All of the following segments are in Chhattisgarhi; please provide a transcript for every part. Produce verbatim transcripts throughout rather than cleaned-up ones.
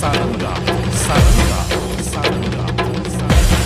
सारंगा, सारंगा, सारंगा, सारंगा।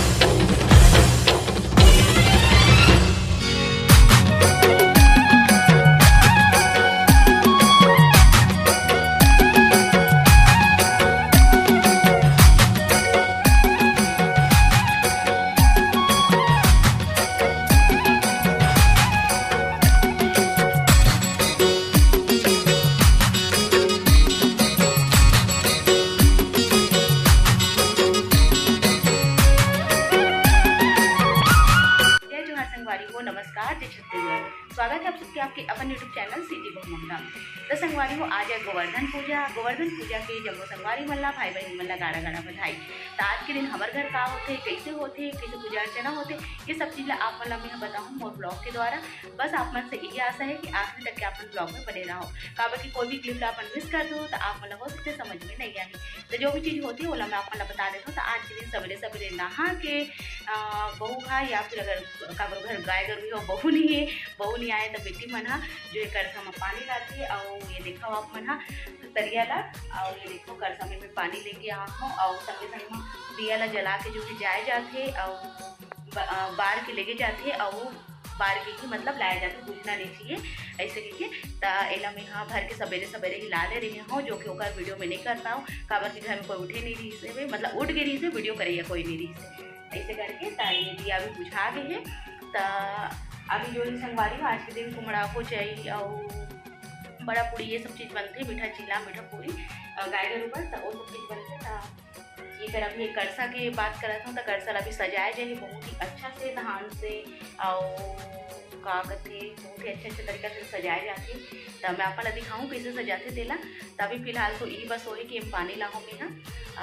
जय जोहार संगवारी हो, नमस्कार, जय छत्तीसगढ़। स्वागत है आप सबके आपके अपन YouTube चैनल सीजी बहुमंगला। तो संगवारी हो, आज है गोवर्धन पूजा। गोवर्धन पूजा के जम्मो संगवारी मन ला, भाई बहन मन ला गाड़ा गाड़ा बधाई। तो आज के दिन हमर घर का होथे, कैसे होथे, कैसे पूजा अर्चना होथे, ये सब चीज ला आप मन ला मैं बताहूँ मोर ब्लॉग के द्वारा। बस आप मन से यही आशा है कि आखिरी तक के आप मन ब्लॉग में बने रहो, काबर कि कोई भी क्लिप ला अपन मिस कर दो तो आप मन ला हो सकथे समझ में नहीं आही। तो जो भी चीज होथे ओला मैं आप मन ला बता देथव। तो आज के दिन सबेरे सबेरे नहा के, अ, बहू हा या फिर अगर काकरो घर गाय गरु हो, बहू नहीं है, बहू नहीं आए तो बेटी मन हा जो है करसा में पानी लाथे। और ये देखो आप मन हा तरिया ला, और ये देखो करसा में मैं पानी लेके आ हूँ और संगे संग में दिया ला जला के जो है जाए जाथे और ब-, अ, बार के लेके जाथे और बार के ही मतलब लाया जाथे, पूजना नहीं चाहिए ऐसे कहिके। त एला मैं हा भर के सबेरे सबेरे ही ला ले रहे हूँ, जो कि ओकर वीडियो में नहीं कर पाऊँ, काबर के घर में कोई उठे नहीं रही से, मतलब उठ गए रही से, वीडियो करैया कोई नहीं रही से, ऐसे करके। त ये दिया भी बुझा गए है। त अभी जो संगवारी हो, आज के दिन कुमड़ा को चाहिए और बड़ा पूड़ी, ये सब चीज बनथे, मीठा चीला, मीठा पूड़ी, अ, गाय गरु बर, त वो सब चीज बनथे। त ये कर अभी एक करसा के बात करत हूँ, त करसा ला भी सजाए जाही बहुत ही अच्छा से धान से, और का कहथे, बहुत ही अच्छे अच्छे तरीका से सजाए जाथे। त मैं आप ला दिखाऊँ कैसे सजाथे तेला। त अभी फिलहाल तो यही बस होही कि हम पानी लाहूँ मैं हा,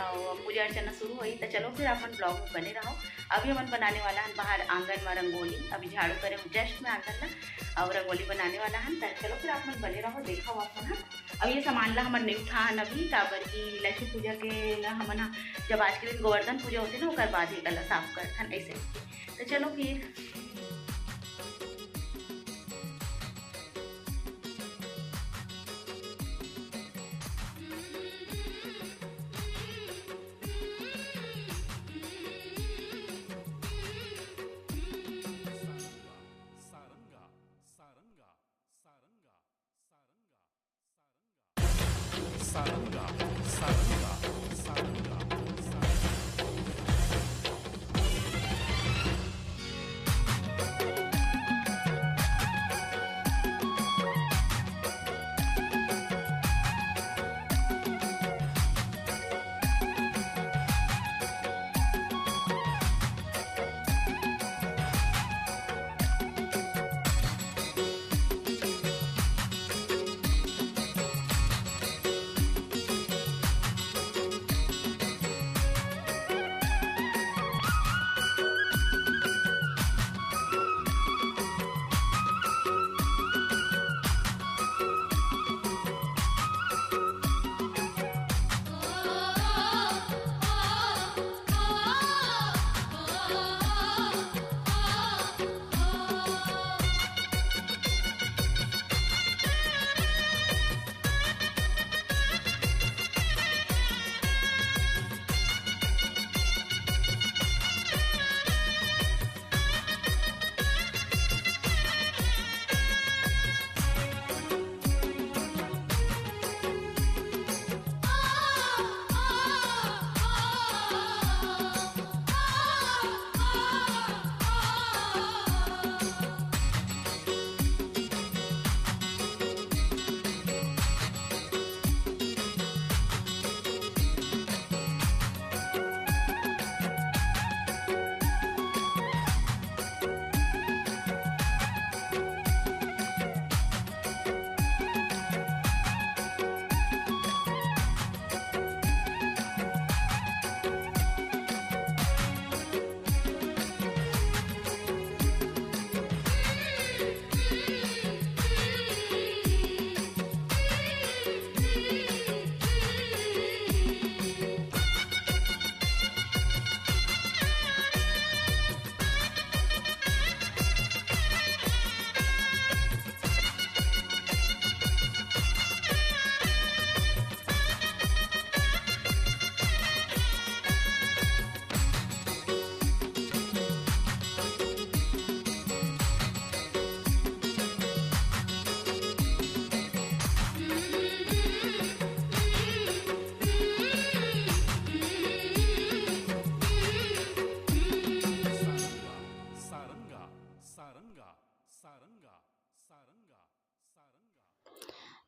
और पूजा अर्चना शुरू होही। त चलो फिर अपन ब्लॉग में बने रहो। अभी हमन बनाने वाला हन बाहर आंगन में रंगोली, अभी झाड़ू करे हूँ जस्ट मैं आंगन ला, और रंगोली बनाने वाला हन। त चलो फिर आप मन बने रहो, देखो आप मन हा। अब ये सामान ला हमन नहीं उठान अभी, काबर कि लक्ष्मी पूजा के ला हमन हा जब आज के दिन गोवर्धन पूजा होथे ना, ओकर बाद ही एला साफ करथन ऐसे। तो चलो फिर। सारंगा, सारंगा, सारंगा, सारंगा।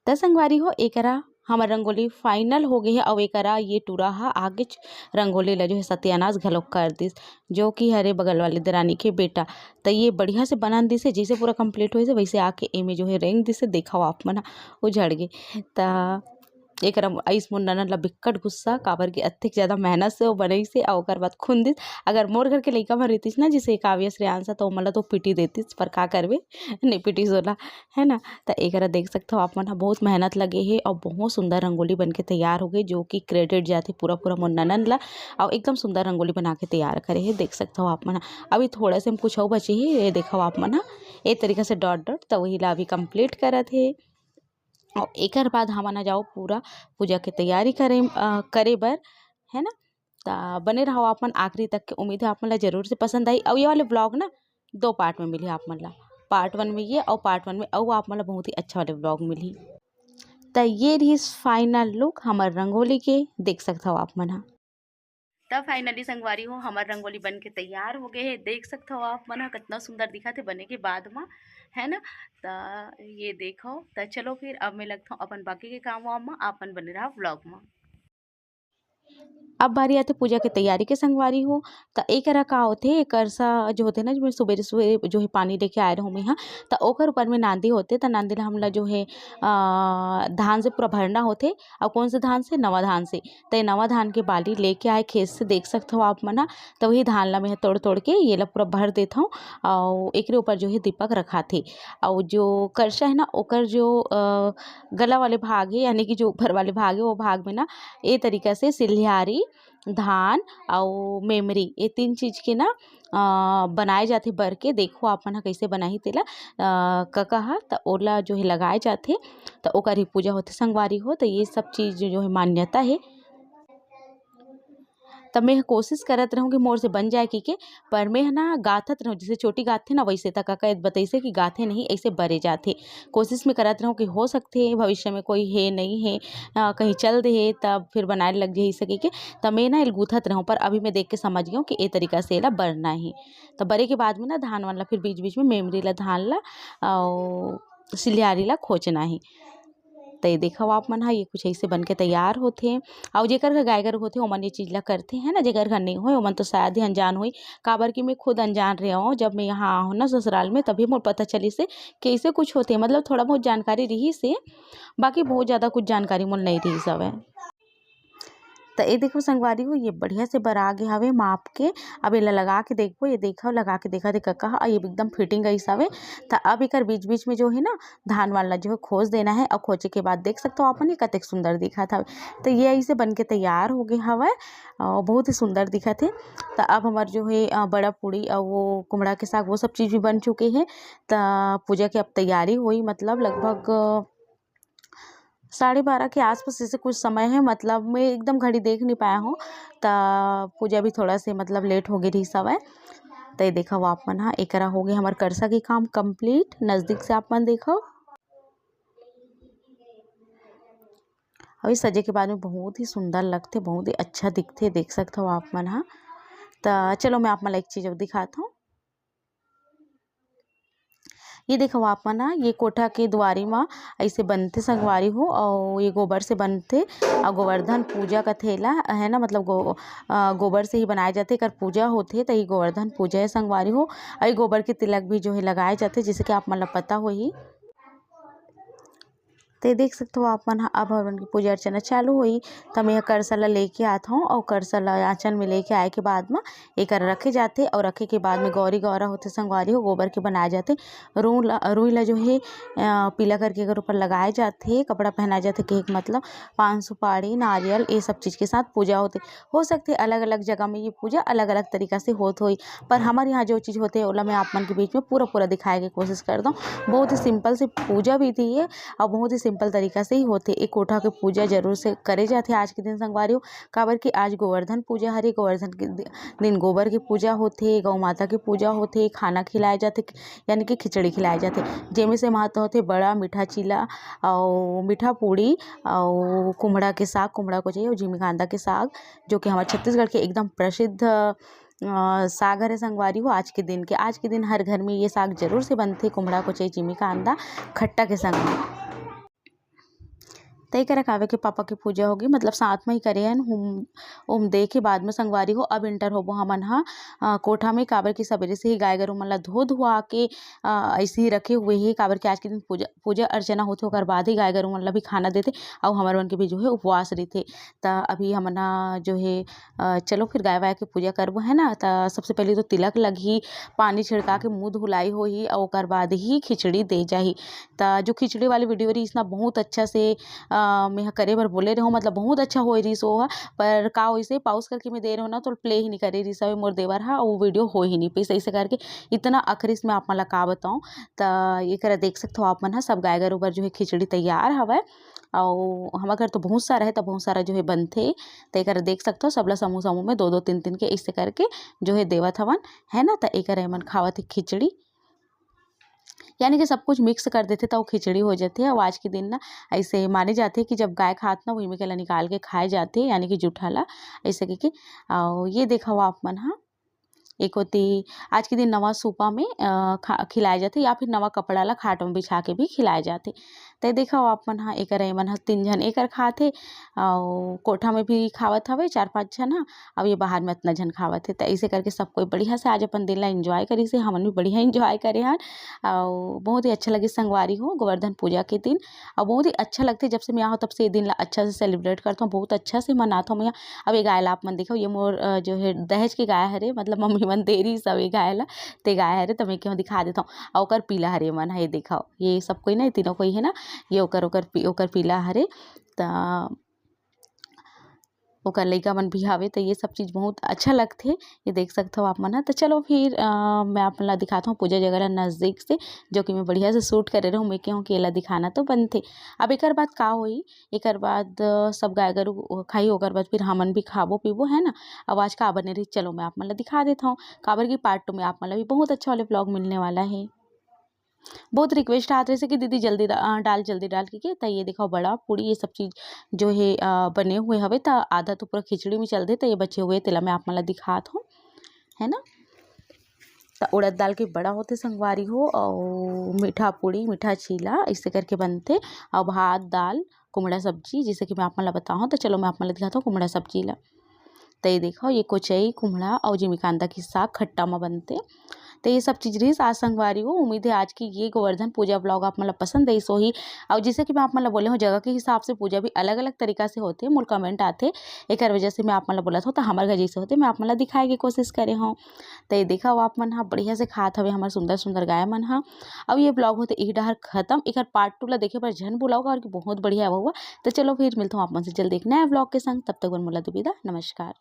त संगवारी हो, एकरा हमर रंगोली final हो गे हे, अउ एकरा ये टूरा ह आगेच रंगोली ला जो है सत्यानाश घलोक कर दिस, जो कि हरे बगल वाले देरानी के बेटा। त ये बढ़िया से बनन दिस हे, जैसे पूरा complete होइस हे वैसे आके एमे जो है रेंग दिस हे। देखव आप मन ह, उजड़ गे। त एकरा अइस मोर ननद ला बिक्कट गुस्सा, काबर कि अतेक ज्यादा मेहनत से वो बनइस हे, अउ ओकर बाद खुंदिस। अगर मोर घर के लइका मन रहितिस ना, जैसे काव्य, श्रेयांश, त ओमन ला तो पीटी देतिस, पर का करबे, नहीं पीटिस ओला, है ना। त एकरा देख सकथव आप मन ह, बहुत मेहनत लगे हे अउ बहुत सुंदर रंगोली बन के तैयार हो गे, जो कि credit जाथे पूरा पूरा मोर ननद ला। अउ एकदम सुंदर रंगोली बना के तैयार करे हे, देख सकथव आप मन ह। अभी थोड़ा से हम कुछ अउ बचे हे, ये देखव आप मन ह, ए तरीका से dot dot, त वही ला अभी complete करत हे। अउ एकर बाद हमन ह जाओ पूरा पूजा के तैयारी करे, अ, करे बर, है ना। त बने रहव आप मन आखिरी तक के, उम्मीद है आप मन ला जरूर से पसंद आई। अउ ये वाले vlog ना दो part में मिलही आप मन ला, part one में ये अउ part one में अउ आप मन ला बहुत ही अच्छा वाले vlog मिलही। त ये रहिस final look हमर रंगोली के, देख सकथव आप मन ह। त finally संगवारी हो, हमर रंगोली बन के तैयार हो गे हे। देख सकथव आप मन ह कतना सुंदर दिखत हे बने के बाद म, है ना। त ये देखव, त चलो फिर अब मैं लगथव अपन बाकी के काम वाम म, आप मन बने रहव vlog म। अब बारी आथे पूजा के तैयारी के संगवारी हो। त एकरा का होथे, करसा जो होथे ना, जो सुबेरे सुबेरे जो है पानी लेके आए रहूँ मैं हा, त ओकर ऊपर में नांदी होथे, त नांदी ला हमला जो है, अ, धान से पूरा भरना होथे। अउ कौन से धान से? नवा धान से। त ये नवा धान के बाली लेके आए खेत से, देख सकथव आप मन ह। त वही धान ला मैं ह तोड़ तोड़ के ये ला पूरा भर देथव, अउ एकरे ऊपर जो है दीपक रखाथे। अउ जो करसा है ना, ओकर जो, अ, गला वाले भाग हे, यानी कि जो ऊपर वाले भाग हे, वो भाग में ना ए तरीका से सिल्हारी, धान अउ मेमरी, ये तीन चीज के ना, अ, बनाए जाथे बर के। देखो आप मन ह कइसे बनाही तेला, अ, कका ह, त ओला जो हे लगाए जाथे, त ओकर ही पूजा होथे संगवारी हो। त ये सब चीज जो हे मान्यता हे। त मैं ह कोशिश करत रहूँ कि मोर से बन जाए कहिके, पर मैं ह ना गाथत रहूँ, जैसे चोटी गाथथे ना वैसे, त कका बताइसे कि गाथे नहीं, ऐसे बरे जाथे। कोशिश में करत रहूँ कि हो सकथे भविष्य में कोई हे, नहीं हे, अ, कहीं चल दे हे, तब फिर बनाए लग जाही सके के। त मैं ना एल गूंथत रहूँ, पर अभी मैं देख के समझ गई हूँ कि ए तरीका से एला बरना हे। त बरे के बाद में ना धान वान ला फिर बीच-बीच में मेमरी ला, धान ला अउ सिलियारी ला खोचना हे। त ये देखव आप मन ह, ये कुछ ऐसे बन के तैयार होथे। अउ जेकर घर गाय गरु होथे, ओमन ये चीज ला करथे, है ना। जेकर घर नहीं होय, ओमन तो शायद ही अनजान होही, काबर कि मैं खुद अनजान रहे हूँ। जब मैं यहाँ आहूँ ना ससुराल में, तभी मोर पता चलिस हे कि ऐसे कुछ होथे। मतलब थोड़ा बहुत जानकारी रहिस हे, बाकी बहुत ज्यादा कुछ जानकारी मोर नहीं रहिस हवय। त ये देखो संगवारी हो, ये बढ़िया से बरा गे हवे माप के। अब एला लगा के देखबो, ये देखो लगा के देखा दे कका ह, ये एकदम fitting अइस हवे। त अब एकर बीच-बीच में जो है ना, धान वाला जो है खोस देना है, और खोचे के बाद देख सकते हो आप मन, ये कतेक सुंदर दिखत हवे। त ये ऐसे बन के तैयार हो गए हवय, अ, बहुत ही सुंदर दिखत हे। त अब हमार जो है, अ, बड़ा पूड़ी और वो कुमड़ा के साग, वो सब चीज भी बन चुके हैं। त पूजा के अब तैयारी होई, मतलब लगभग, अ, साढ़े बारह के आसपास ऐसे कुछ समय है, मतलब मैं एकदम घड़ी देख नहीं पाया हूँ, त पूजा भी थोड़ा से मतलब लेट हो गई रही हवय। त ये देखो आप मन हा, एकरा हो गए हमार करसा के काम complete। नजदीक से आप मन देखो, अभी सजे के बाद में बहुत ही सुंदर लगथे, बहुत ही अच्छा दिखथे, देख सकते हो आप मन हा। त चलो मैं आप मन ला एक चीज अउ दिखात हूँ। ये देखो आप मन ह, ये कोठा के दुआरी म ऐसे बनथे संगवारी हो, अउ ये गोबर से बनथे, अउ गोवर्धन पूजा कथे एला, है ना, मतलब गो-, अ, गोबर से ही बनाए जाथे, एकर पूजा होथे, त ये गोवर्धन पूजा है संगवारी हो। अउ ये गोबर के तिलक भी जो है लगाए जाथे, जैसे कि आप मन ल पता होही। ते देख सकथो आप मन ह, अब हमन के पूजा अर्चना चालू होही। त मैं ह करसा ल लेके आत हौं, अउ करसा ल आंचन में लेके आए के बाद म एकर रखे जाथे, अउ रखे के बाद में गौरी गौरा होथे संगवारी हो, गोबर के बनाए जाथे। रूई ल, रूई ल जो हे, अ, पीला करके एकर ऊपर लगाए जाथे, कपड़ा पहनाए जाथे, कहे के मतलब पान सुपारी, नारियल, ये सब चीज के साथ पूजा होथे। हो सकथे अलग-अलग जगह में ये पूजा अलग-अलग तरीका से होत होही, पर हमर यहाँ जो चीज होथे, ओला मैं आप मन के बीच में पूरा-पूरा दिखाए के कोशिश करत हौं। बहुत ही simple से पूजा विधि हे अउ बहुत ही simple तरीका से ही होथे। ए कोठा के पूजा जरूर से करे जाथे आज के दिन संगवारी हो, काबर कि आज गोवर्धन पूजा हरे। गोवर्धन के दि-, दिन गोबर के पूजा होथे, गौ माता के पूजा होथे, खाना खिलाए जाथे, यानी कि खिचड़ी खिलाए जाथे, जेमे से महत्व होथे बड़ा, मीठा चीला अउ मीठा पूड़ी अउ कुम्हड़ा के साग, कुम्हड़ा कोचई अउ जिमीकांदा के साग, जो कि हमर छत्तीसगढ़ के एकदम प्रसिद्ध, अ, साग हरे संगवारी हो। आज के दिन के, आज के दिन हर घर में ये साग जरूर से बनथे, कुम्हड़ा कोचई जिमीकांदा खट्टा के संग में। त एकरा काबर के पापा के पूजा होगे, मतलब साथ में ही करे हन। हम ओम दे के बाद में संगवारी हो, अब enter होबो हमन ह, अ, कोठा में, काबर कि सबेरे से ही गाय गरु मन ला धो धुआ के, अ, ऐसे ही रखे हुए हे, काबर कि आज के दिन पूजा, पूजा अर्चना होथे, ओकर बाद ही गाय गरु मन ला भी खाना देथे, अउ हमर मन के भी जो है उपवास रहिथे। त अभी हमन ह जो है, अ, चलो फिर गाय वाय के पूजा करबो, है ना। त सबसे पहले तो तिलक लगही, पानी छिड़का के मुंह धुलाई होही, अउ ओकर बाद ही खिचड़ी दे जाही। त जो खिचड़ी वाली video रहिस ना, बहुत अच्छा से, अ, मेंह करे बर बोले रहेंव, मतलब बहुत अच्छा होए रहिस ओह, पर का होइसे, pause करके मैं दे रहेंव ना, तो play ही नहीं करे रहिस हवे मोर देवर हा, वो video हो ही नहीं पाइस। ऐसे करके इतना अखरिस मैं आप मन ला का बताऊं। त एकरा देख सकथो आप मन ह, सब गाय गरु बर जो है खिचड़ी तैयार हवय, अउ हमर घर तो बहुत सारा है, त बहुत सारा जो है बनथे। त एकरा देख सकथो, सबला समूह समूह में दो दो तीन तीन के ऐसे करके जो है देवत हवन, है ना। त एकरा एमन खावत है खिचड़ी, यानी कि सब कुछ mix कर देथे, त वो खिचड़ी हो जाथे। अउ आज के दिन ना ऐसे माने जाथे कि जब गाय खात ना, वही में केला निकाल के खाए जाथे, यानी कि जूठा ला ऐसे कहिके। अउ ये देखो आप मन हा, एक होती आज के दिन नवा सूपा में, अ, खा-, खिलाए जाथे, या फिर नवा कपड़ा ला खाट में बिछा के भी खिलाए जाथे। त देखो आप मन हा, एकर, एमन हा तीन झन एकर खाथे, अउ कोठा में भी खावत हवे चार पांच झन हा, अउ ये बाहर में अतना झन खावत हे। त ऐसे करके सब कोई बढ़िया से आज अपन दिन ला enjoy करिस हे, हमन भी बढ़िया enjoy करे हन। अउ बहुत ही अच्छा लगिस संगवारी हो, गोवर्धन पूजा के दिन। अउ बहुत ही अच्छा लगथे, जब से मैं आहूं तब से ये दिन ला अच्छा से celebrate करथंव, बहुत अच्छा से मनाथंव मैं। अब ये गाय ला आप मन देखो, ये मोर, अ, जो है दहेज के गाय हरे, मतलब मम्मी मन दे रहिस हवे गाय ला, ते गाय हरे, त मैं केहू दिखा देथंव। अउ ओकर पीला हरे मन ह, ये देखो, ये सब कोई ना, ये तीनों कोई है ना, ये ओकर, ओकर पी-, ओकर पीला हरे। त ओकर लइका मन भी हावे, त ये सब चीज़ बहुत अच्छा लगथे। ये देख सकथव आप मन ह। त चलो फिर, अ, मैं आप मन ला दिखात हूँ पूजा जगह ला नज़दीक से, जो कि मैं बढ़िया से shoot करे रहूँ। मैं कहूँ कि एला दिखाना तो बनथे। अब एकर बाद का होही, एकर बाद, अ, सब गाय गरु खाही, ओकर बाद फिर हमन भी खाबो पीबो, है ना। अब आज का बने रही, चलो मैं आप मन ला दिखा देत हूँ, काबर कि part two में आप मन ला भी बहुत अच्छा वाले vlog मिलने वाला है। बहुत request आत रहिसे कि दीदी जल्दी डा-, अ, डाल, जल्दी डाल कहिके। त ये देखो बड़ा पूड़ी, ये सब चीज़ जो है, अ, बने हुए हवे, त आधा तो पूरा खिचड़ी में चल दे, त ये बचे हुए तेला मैं आप मन ला दिखात हूँ, है ना। त उड़द दाल के बड़ा होथे संगवारी हो, अउ मीठा पूड़ी, मीठा चीला ऐसे करके बनथे, अउ भात, दाल, कुमड़ा सब्जी, जैसे कि मैं आप मन ला बताहूँ। त चलो मैं आप मन ला दिखात हूँ कुमड़ा सब्जी ला। त ये देखो, ये कोचई, कुमड़ा अउ जिमीकांदा के साग खट्टा म बनथे। त ये सब चीज़ रहिस आज संगवारी हो। उम्मीद है आज की ये गोवर्धन पूजा vlog आप मन ला पसंद आइस होही। अउ जैसे कि मैं आप मन ला बोले हूँ, जगह के हिसाब से पूजा भी अलग-अलग तरीका से होथे, मोला comment आथे, एकर वजह से मैं आप मन ला बोलत हूँ। त हमर घर जैसे होथे, मैं आप मन ला दिखाए के कोशिश करे हूँ। त ये देखो, आप मन ह बढ़िया से खात हवे हमर सुंदर-सुंदर गाय मन ह। अउ ये vlog होथे इही डहर खत्म। एकर part two ला देखे बर झन भुलाओ, काबर कि बहुत बढ़िया हुआ। त चलो फिर मिलत हूँ आप मन से जल्दी एक नया vlog के संग। तब तक बर मोला दो विदा। नमस्कार।